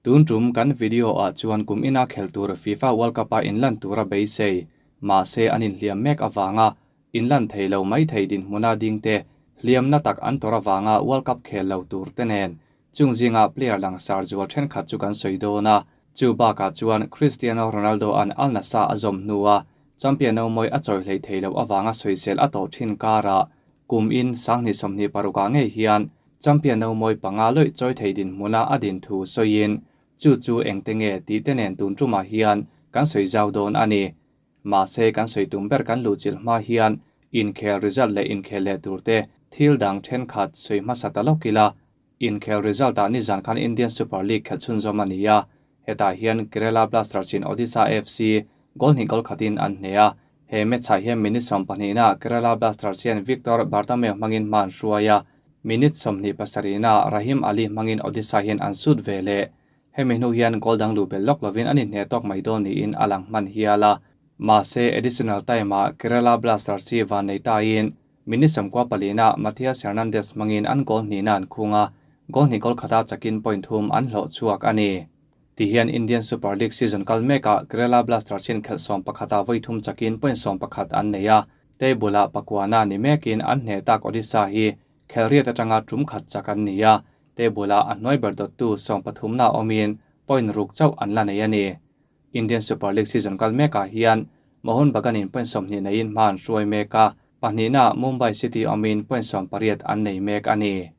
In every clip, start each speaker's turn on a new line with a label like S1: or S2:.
S1: Tun tum kan video ah chuan kum ina khel tur FIFA World Cup a inlan tura beisei, mahse an inhliam mek avanga inlan thei lo mai thei dinhmuna ding te, hliamna tak an tawrh avanga World Cup khel lo tur te nen chung zinga player langsar zual thenkhat chu kan sawi dawn a. Chu bakah chuan Cristiano Ronaldo an Al Nassr a zawm hnua champion nomawi a chawi hleih thei loh avanga sawisel a tawh thin karah kum in 2026 ah ngei hian champion nomawi panga lawih chawi thei dinhmuna a din thu sawiin chu chu engte nge tih te nen tun tumah hian kan sawi zau dawn a ni. Mahse kan sawi tum ber kan luhchilh hma hian inkhel result leh inkhel leh tur te thil dang thenkhat sawi hmasa ta lawk ila. Inkhel result ah nizan khan Indian Super League khelh chhunzawm a ni a, hetah hian Kerala Blasters in Odisha FC goal hnih goal khatin an hneh a. He match ah hian minute sawmpahnihna ah Kerala Blasters hian Victor Bartomeu hmangin hma an hruai a, minute 27 ah Rahim Ali hmangin Odisha hian an sut ve leh. Hemi hnu hian goal dang luh belh lawk lovin an inhneh tawk mai dawn niin a lang hman hial a. Mahse additional time ah Kerala Blasters hi van nei tain Minute 94 ah Matias Hernandez hmangin an goal hnihna an khung a, goal hnih goal khata chakin point thum an hlawh chhuak a ni. Tihian Indian Super League season kal mekah Kerala Blasters hian khelh 11 ah vawi thum chakin point 11 an nei a, table ah pakuana ni mekin an hneh tak Odisha hi khelriat atanga tum khat chak an ni a, table ah a hnuai ber dawttu 13 na awmin point ruk chauh an la nei a ni. Indian Super League season kal mekah hian Mohun Bagan in point 20 neiin hma an hruai mek a, pahnihna Mumbai City awmin point 18 an nei mek a ni.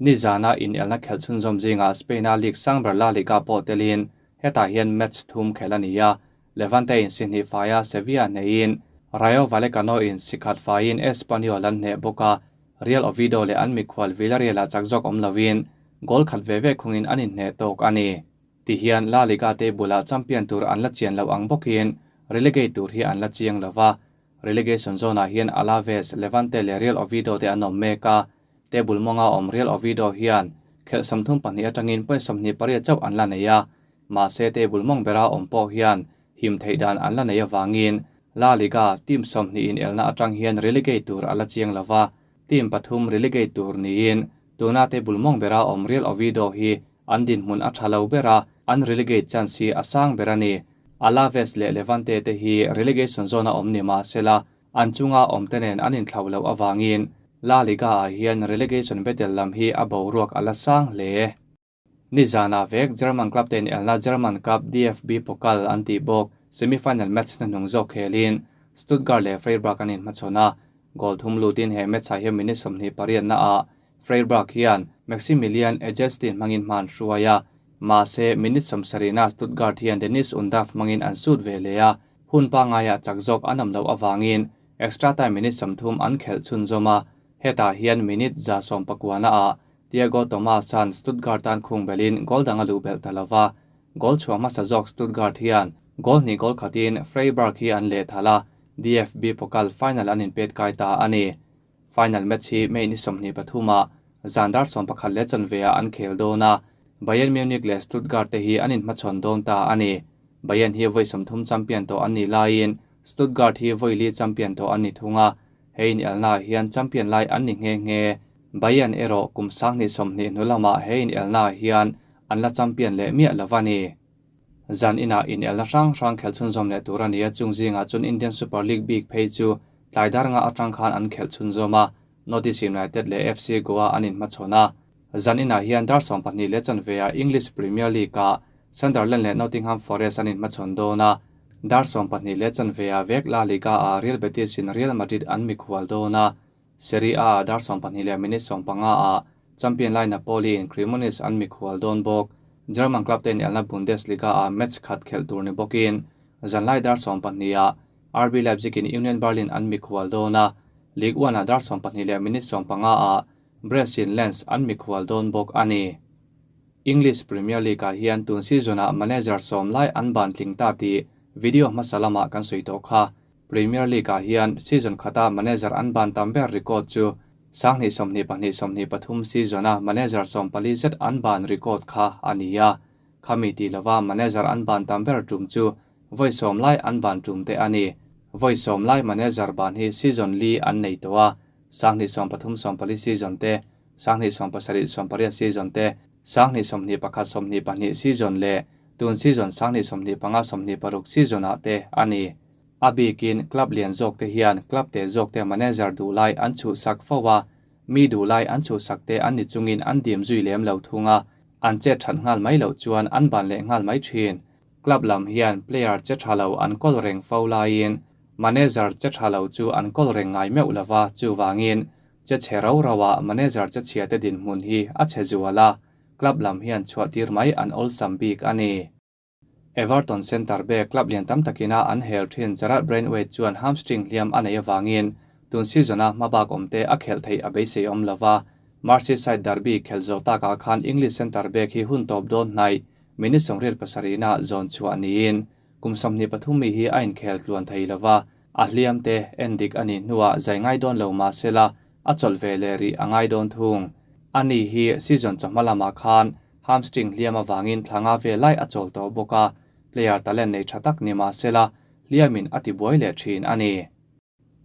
S1: Nizana in elna khelh chhunzawm zingah Spain a league sangber La Liga pawh telin hetah hian match thum khel a ni a, Levante in si hnih faia Sevilla hneiin Rayo Vallecano in si khat faiin Espanyol an hneh bawk a, Real Oviedo leh an mikhual Villarreal ah chak zawk awm lovin goal khat ve ve khungin an inhneh tawk a ni. Tihian La Liga table ah champion tur an la chian loh ang bawkin relegate tur hi an la chiang lova. Relegation zone ah hian Alaves, Levante leh Real Oviedo te an awm mek a, table mawnga awm Real Oviedo hian khelh 32 atangin point 28 chauh an la nei a, mahse table mawng bera awm pawh hian him theih dan an la nei awangin La Liga team 20 in elna atang hian relegate tur a la chiang lova, team pathum relegate tur niin tuna table mawng bera awm Real Oviedo hi an dinhmun a tha lo bera an relegate chance hi a sang ber a ni. Alaves leh Levante te hi relegation zone a awm ni mahsela an chunga awm te nen an inthlau loh awangin La Liga ah hian relegation battle lam hi a boruak a la sang hle. Nizana vek German club ten elna German Cup DFB Pokal an tih bawk semi-final match hnuhnung zawk khelin Stuttgart leh Freiburg an inhmachhawn a, goal thum lutin he match ah hian minute 28 na ah Freiburg hian Maximilian Eggestein hmangin hma an hruai a, mahse minute 70 na Stuttgart hian Dennis Undav hmangin an sut ve leh a, hun pangaiah chak zawk an awm loh awangin extra time minute 30 an khelh chhunzawm a, hetah hian minute 119 ah Tiago Tomas chan Stuttgart an khung belin goal dang a luh belh ta lova, goal chhuah hmasa zawk Stuttgart hian goal hnih goal khatin Freiburg hi an leh thal a, DFB Pokal final an inpet kai ta a ni. Final match hi May ni 23 ah zandar 11 leh chanve ah an khel dawn a, Bayern Munich leh Stuttgart te hi an inhmachhawn dawn ta a ni. Bayern hi vawi 30 champion tawh an ni laiin Stuttgart hi vawi li champion tawh an ni thung a, he in elna ah hian champion lai an ni nghe nghe. Bayern erawh kum 2020 hnu lamah he in elna ah hian an la champion leh miah lova ni. Zan inah in elna hrang hrang khelh chhunzawm leh tur a ni a, chung zingah chuan Indian Super League bik phei chu tlaidar nga atang khan an khelh chhunzawm a, Northeast United leh FC Goa an inhmachhawn a. Zan inah hian dar 12 leh chanve ah English Premier League ah Sunderland leh Nottingham Forest an inhmachhawn dawn a, dar 12 leh chanve ah vek La Liga ah Real Betis in Real Madrid an mikhual dawn a, Serie A ah dar 12 leh minute 15 ah champion lai Napoli in Cremonese an mikhual dawn bawk. German club ten elna Bundesliga ah match khat khelh tur ni bawkin zanlai dar 12 ah RB Leipzig in Union Berlin an mikhual dawn a, Ligue 1 ah dar 12 leh minute 15 ah Brest in Lens an mikhual dawn bawk a ni. English Premier League ah hian tun season ah manager sawm lai an ban tling ta tih video hmasa lamah kan sawi tawh kha. Premier League ah hian season khata manager an ban tam ber record chu 2022-23 season a manager 14 zet an ban record kha a ni a. Khami ti lova manager an ban tam ber tum chu vawi sawm lai an ban tum te a ni. Vawi sawm lai manager ban hi season li an nei tawh a, 2033-34 season te, 2027-28 season te, 2021 22 season leh tun season 2025 26 season-ah te a ni. A bikin club lian zawkte hian club te zawkte manager duhlai an chhuhsak fo a, mi duhlai an chhuhsak te an ni chungin an dim zui lem lo thung a, an chet that nghal mai loh chuan an ban leh nghal mai thin. Club lam hian player che tha lo an kawl reng fo laiin manager che tha lo chu an kawl reng ngai meuh lova, chuvangin che chhe ro ro ah manager che chhia te dinhmun hi a chhe zual a, club lam hian chhuah tir mai an awlsam bik a ni. Everton centre back club lian tam takina an hel thin Jarrad Branthwaite chuan hamstring hliam a neih avangin tun season-a hmabak awmte a khelh theih a beisei awm lova, Merseyside derby khelh zawh takah khan English centre back hi hun tawp dawn hnaih minute 27 ah zawn chhuah niin kum 23 mi hi a inkhel tluan thei lova, a hliam te en dik a nih hnuah zai ngai dawn lo mahsela a chawlh ve leh rih a ngai dawn thung. Ani hi season chawhma lamah khan hamstring hliam avangin thla nga ve lai a chawl tawh bawk a, player talent nei tha tak ni mahsela hliamin a ti buai leh thin a ni.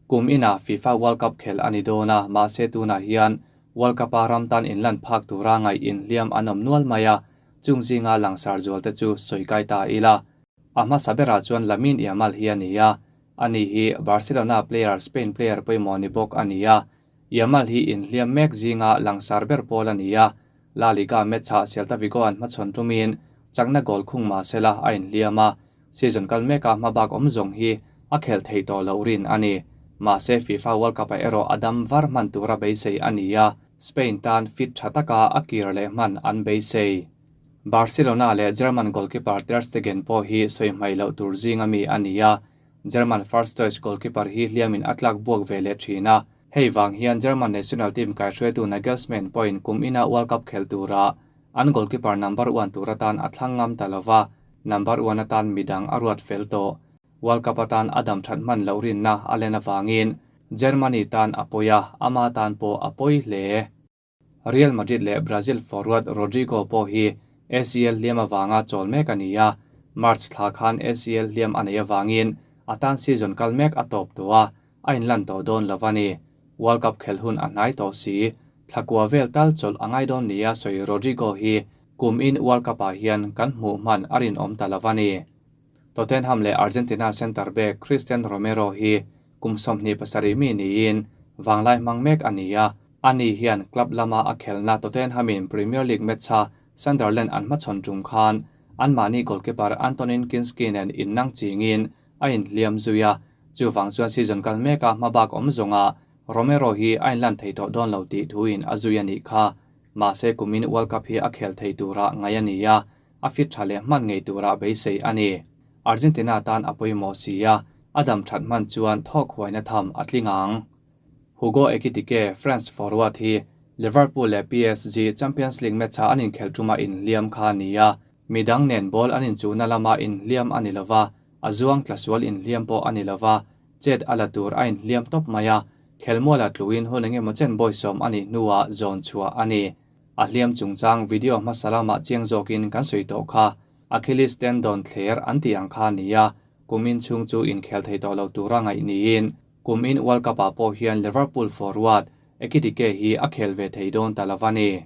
S1: Kum inah FIFA World Cup khelh a ni dawn a, mahse tunah hian World Cup-a ram tan inlan phak tura ngaih inhliam an awm nual mai a, chung zinga langsar zual te chu sawi kai ta ila. A hmasa berah chuan Lamine Yamal hi a ni a, ani hi Barcelona player Spain player pawimawh ni bawk a ni a, Yamal hi inhliam mek zinga langsar ber pawl a ni a, La Liga match-ah Celta Vigo an hmachhawn tumin chakna goal khung mahsela a inhliam a, season kal meka hmabak awm zawng hi a khelh theih tawh loh rin a ni. Mahse FIFA World Cup-ah erawh a dam var hman tura beisei a ni a, Spain tan fit tha taka a kir leh hman an beisei. Barcelona leh German goalkeeper Ter Stegen pawh hi sawi hmaih loh tur zinga mi a ni a, German first choice goalkeeper hi hliamin a tlak buak ve leh thin a, hei vang hian German national team kaihruaitu Nagelsmann pawhin kum ina World Cup khel tura an goalkeeper number one tur atan a thlang ngam ta lova, number one atan midang a ruat fel tawh. World Cup atan a dam that hman loh rinna a len avangin Germany tan a pawi a, ama tan pawh a pawi hle. Real Madrid leh Brazil forward Rodrygo pawh hi ACL hliam avanga chawl mek a ni a, March thla khan ACL hliam a neih avangin a tan season kal mek a tawp tawh a, a inlan tawh dawn lo a ni. World Cup khelh hun a hnai tawh si, thlakua vel tal chawlh a ngai dawn nia sawi Rodrygo hi kum in World Cup ah hian kan hmuh hman a rinawm ta lo a ni. Tottenham leh Argentina centre back Cristian Romero hi kum 27 mi niin vanglai hmang mek a ni a, ani hian club lama a khelhna Tottenham-in Premier League match-a Sunderland an hmachhawn tum khan anmahni goalkeeper Antonin Kinsky nen innang chingin a inhliam zui a, chuvang chuan season kal meka hmabak awm zawnga Romero hi a inlan thei tawh dawn lo tih thuin a zui a nih kha. Mahse kumin World Cup hi a khel thei tura ngaih a ni a, a fit tha leh hman ngei tura beisei a ni. Argentina tan a pawimawh si a, a dam that hman chuan thawk huaina tham a tling ang. Hugo Ekitike, France forward hi Liverpool leh PSG Champions League match-a an inkhelh tuma inhliam kha a ni a, midang nen ball an inchuhna lama inhliam a ni lova, a zuang tlasual inhliam pawh a ni lova, chet a la tur a inhliam tawp mai a, khelmuala tluin hun engemaw chen bawisawm a nih hnuah zawn chhuah a ni. A hliam chungchang video hmasa lamah chiang zawkin kan sawi tawh kha. Achilles tendon thler an tih ang kha a ni a, kumin chhung chu inkhel thei tawh lo tura ngaih niin Kumin World Cup-ah pawh hian Liverpool forward Ekitike hi a khel ve thei dawn ta lo a ni.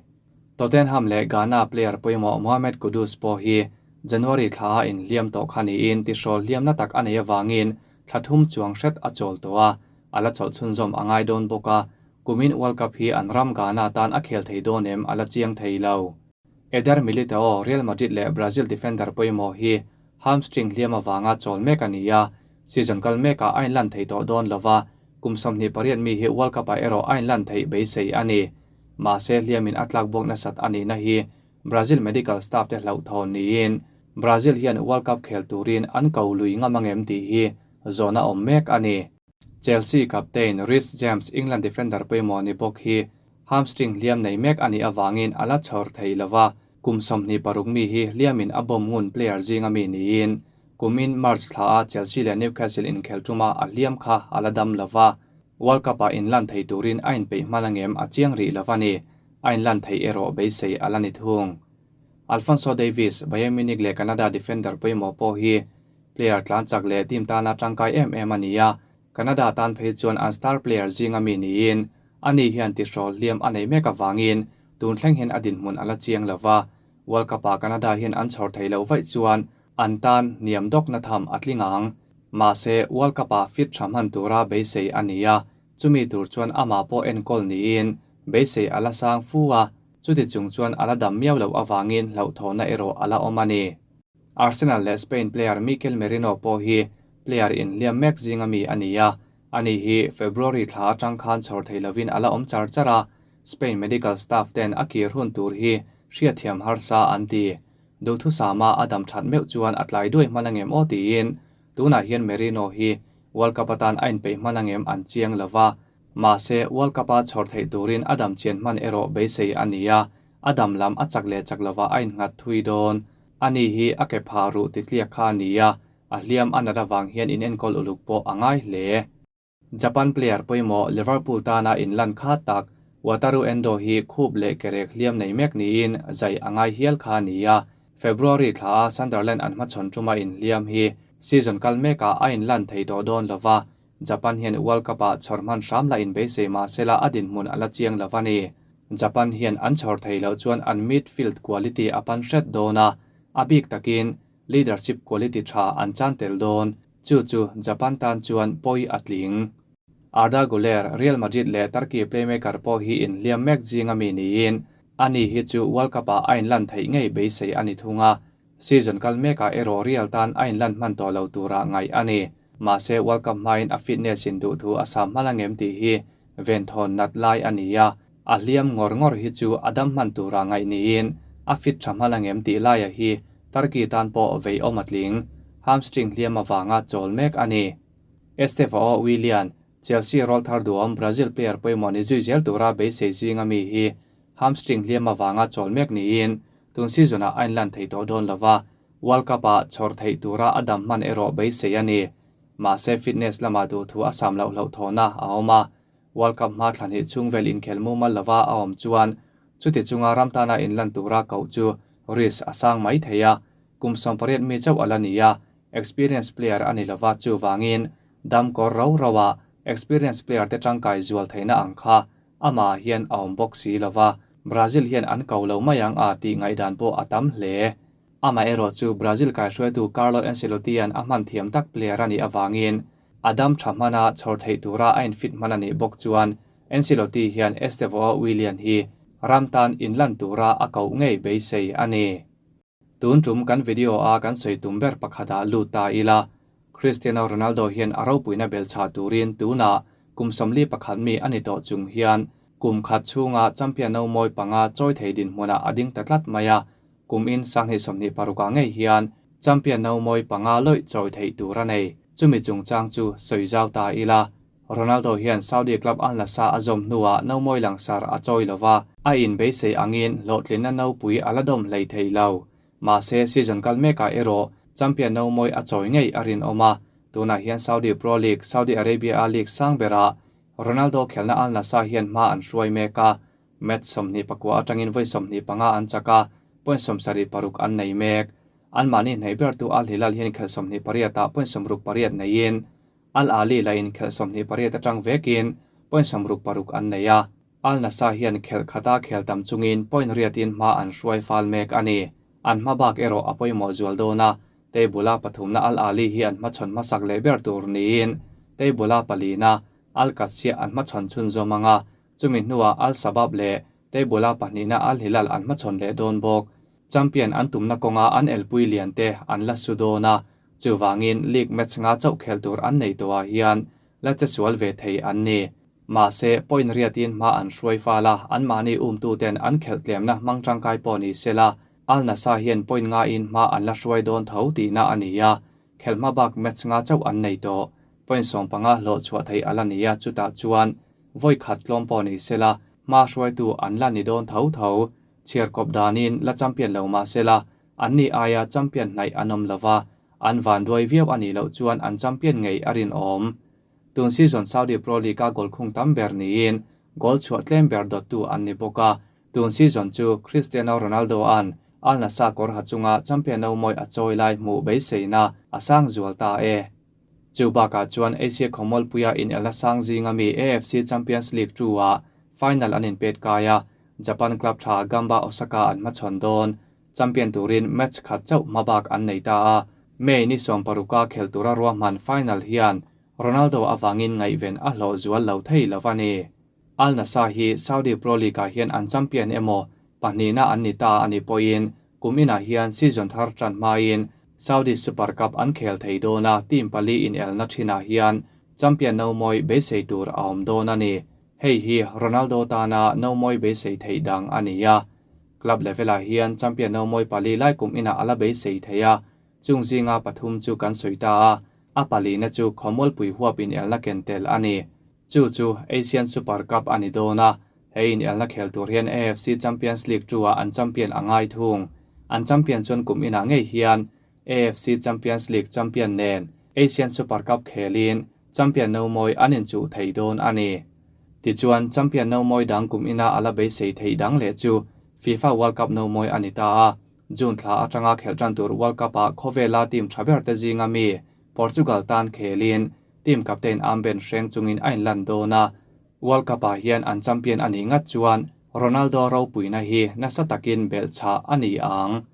S1: Tottenham leh Ghana player pawimawh Mohamed Kudus pawh hi January thla a inhliam tawh kha niin tihrawl hliamna tak a neih avangin thla thum chuang hret a chawl tawh a, a la chawlh chhunzawm a ngai dawn bawk a, kumin World Cup hi an ram Ghana tan a khel thei dawn em a la chiang thei lo. Eder Militao, Real Madrid leh Brazil defender pawimawh hi hamstring hliam avanga chawl mek a ni a, season kal mekah a inlan thei tawh dawn lova, kum 28 mi hi World Cup-ah erawh a inlan theih beisei a ni. Mahse hliamin a tlak buak nasat a nihna hi Brazil medical staff te hlauhthawn niin Brazil hian World Cup khel turin an ko lui ngam angem tih hi zawhna awm mek a ni. Chelsea captain Reece James, England defender pawimawh ni bawk hi hamstring hliam nei mek a nih avangin a la chhawr thei lova, kum 26 mi hi hliamin a bawm ngun player zinga mi niin kumin March thla a Chelsea leh Newcastle inkhel tuma a hliam kha a la dam lova, World Cup-ah inlan thei turin a inpeih hman angem a chiang rih lova ni, a inlan theih erawh beisei a la ni thung. Alphonso Davies, Bayern Munich leh Canada defender pawimawh pawh hi player tlan chak leh team tana tangkai em em a ni a, Canada tan phei chuan an star player zinga mi niin ani hian tihrawl hliam a nei mek avangin Tun thleng hian a dinhmun a la chiang lo va, World Cup-ah Canada hian an chhawr thei loh vaih chuan an tan hniam dawkna tham a tling ang. Mahse, World Cup-ah fit tha hman tura beisei a ni a, chumi tur chuan amah pawh enkawl niin beisei a la sang fu a, chuti chung chuan a la dam miau loh avangin hlauhthawhna erawh a la awm a ni. Arsenal leh Spain player Mikel Merino pawh hi player inhliam mek zinga mi a ni a, ani hi February thla atang khan chhawr thei lovin a la awm char char a, Spain medical staff ten a kir hun tur hi hriatthiam harsa an ti. Duhthusama a dam that meuh chuan a tlai duai hman angem aw tiin tunah hian Merino hi World Cup atan a inpeih hman angem an chiang lo va, mahse World Cup a chhawr theih turin a dam chian hman erawh beisei a ni a, a dam lam a chak leh chak lovah a innghat thui dawn. Ani hi a ke phah ruh titliak kha a ni a, a hliam a nat avang hian inenkawl uluk pawh a ngai hle. Japan player pawimawh Liverpool tana inlan kha tak Wataru Endo hi khup leh kerek hliam nei mek niin zai a ngai hial kha a ni a. February thla a Sunderland an hmachhawn tuma inhliam hi season kal mekah a inlan thei tawh dawn lo va, Japan hian World Cup-ah chhawr hman hram la inbeisei mah sela a dinhmun a la chiang lo a ni. Japan hian an chhawr thei loh chuan an midfield quality a pan hret dawn a, a bik takin leadership quality tha an chan tel dawn. Chu chu Japan tan chuan pawi a tling. Arda Guler, Real Madrid leh Turkey playmaker pawh hi inhliam mek zinga mi niin, ani hi chu World Cup-ah a inlan theih ngei beisei a ni thung a. Season kal mekah erawh Real tan a inlan hman tawh lo tura ngaih a ni. Mahse World Cup hmain a fitness in duh thu a sam hman angem tih hi venthawn nat lai a ni a, a hliam ngawr ngawr hi chu a dam hman tura ngaih niin a fit tha hman angem tih laia hi Turkey tan pawh vei awm a tling. Hamstring hliam avanga chawl mek a ni. Estevao Willian, Chelsea rawl thar duhawm Brazil player pawimawh ni zui zel tura beisei zinga mi hi hamstring hliam avanga chawl mek niin tun season-ah a inlan thei tawh dawn lova, World Cup-ah chhawr theih tura a dam hman erawh beisei a ni. Mahse fitness lamah duhthu a sam loh hlauhthawhna a awm a, World Cup hma thla hnih chhung vel inkhel mumal lova a awm chuan chuti chunga ram tana inlan tura koh chu risk a sang mai thei a, kum 18 mi chauh a la ni a, experience player a ni lova chuvangin dam kawr ro ro a experience player te tangkai zual theihna ang kha amah hian a awm bawk si lova, Brazil hian an ko lo mai ang a tih ngaihdan pawh a tam hle. Amaherawh chu Brazil kaihruaitu Carlo Ancelotti-a'n a hman thiam tak player a nih avangin a dam tha hmana chhawr theih tura a infit hman a nih bawk chuan Ancelotti hian Estevao Willian hi ram tan inlan tura a koh ngei beisei a ni. Tun tum kan video a kan sawi tum ber pakhatah lut ta ila, Cristiano Ronaldo hian a ropuina belchhah turin tunah kum 41 mi a ni tawh chung hian kum khat chhunga champion no mawi panga chawi thei dinhmunah a ding ta tlat mai a, Kum in 2026 ah ngei hian champion no mawi panga lawih chawi theih tur a nei. Chumi chungchang chu sawi zau ta ila, Ronaldo hian Saudi club Al Nassr a zawm hnuah no mawi langsar a chawi lova, a inbeisei angin hlawhtlinna nopui a la dawm hlei thei lo. Mahse season kal mekah erawh champion no mawi a chawi ngei a rinawm a, tunah hian Saudi Pro League, Saudi Arabia-a league sang berah Ronaldo khelhna Al Nassr hian hma an hruai mek a, Match 24 atangin vawi 25 an chak a, point 76 an nei mek. Anmahni hnaih bertu Al Hilal hian khelh 28 ah point 68 neiin Al Ahly lahin khelh 28 atang vekin point 66 an nei a. Al Nassr hian khelh khata khel tam chungin point riatin hma an hruai fal mek a ni. An hma bak erawh a pawimawh zual dawn a, table-a pathumna Al Ahly hi an hmachhawn hmasak leh ber tur niin table-a palina Al Qadsiah an hmachhawn chhunzawm ang a, Chumi hnuah Al Shabab leh table-a pahnihna Al Hilal an hmachhawn leh dawn bawk. Champion an tumna kawnga an elpui lian te an la su dawn a, chuvangin league match nga chauh khel tur an nei tawhah hian la che sual ve thei an ni. Mahse, point riatin hma an hruai fal a, anmahni umtuten an khelh tlemna hmang tangkai pawh ni sela, Al Nassr hian point ngain hma an la hruai dawn tho tihna a ni a, khelh hma bak match nga chauh an nei tawh. Point 15 hlawh chhuah theih a la ni a, chutah chuan vawi khat tlawm pawh ni sela, hma hruaitu an la ni dawn tho tho. Chhiar kawp danin la champion lo mah sela, an ni aia champion hnaih an awm lova, an van duai viau a nih loh chuan an champion ngei a rinawm. Tun season Saudi Pro League-a goal khung tam ber niin goal chhuah tlem ber dawttu an ni bawk a, tun season chu Cristiano Ronaldo-a'n Al Nassr kawr ha chunga champion no mawi a chawi lai hmuh beiseina a sang zual ta e. Chu bakah chuan Asia khawmawlpuia inelna sang zinga mi AFC Champions League 2-ah final an inpet kai a. Japan club tha Gamba Osaka an hmachhawn dawn. Champion turin match khat chauh hmabak an nei ta a, May ni sawmparuka khel tura ruahman final hian Ronaldo avangin ngaihven a hlawh zual lo thei lo a ni. Al Nassr hi Saudi Pro League ah hian an champion emaw pahnihna an ni ta a nih pawhin kum inah hian season thar tan hmain Saudi Super Cup an khel thei dawn a, team pali inelna thinah hian champion no mawi beisei tur a awm dawn a ni. Hei hi Ronaldo tana no mawi beisei theih dang a ni a. Club level ah hian champion no mawi pali lai kum inah a la beisei thei a, chung zinga pathum chu kan sawi ta a, a palina chu khawmualpui huap inelna ken tel a ni. Chu chu Asian Super Cup a ni dawn a, he inelna khel tur hian AFC Champions League 2 ah an champion a ngai thung. An champion chuan kum inah ngei hian AFC Champions League champion nen Asian Super Cup khelin champion no mawi an inchuh thei dawn a ni. Tichuan, champion no mawi dang kum ina a la beisei theih dang leh chu FIFA World Cup no mawi a ni ta a. June thla atanga khelh tan tur World Cup ah khawvela team tha ber te zinga mi Portugal tan khelin team captain armband hreng chungin a inlan dawn a. World Cup ah hian an champion a nih ngat chuan Ronaldo ropuina hi nasa takin belhchhah a ni ang.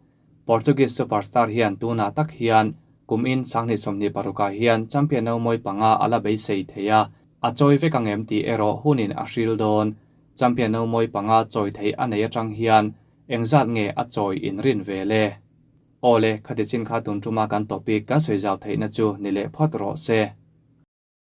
S1: Portuguese superstar hian tunah tak hian kum in 2026 ah hian champion no mawi panga a la beisei thei a, a chawi vek ang em tih erawh hunin a hril dawn. Champion no mawi panga chawi theih a nei atang hian engzat nge a chawi inrin ve le? Awle, khati chin kha tun tuma kan topic kan sawi zau theihna chu ni leh phawt rawh se.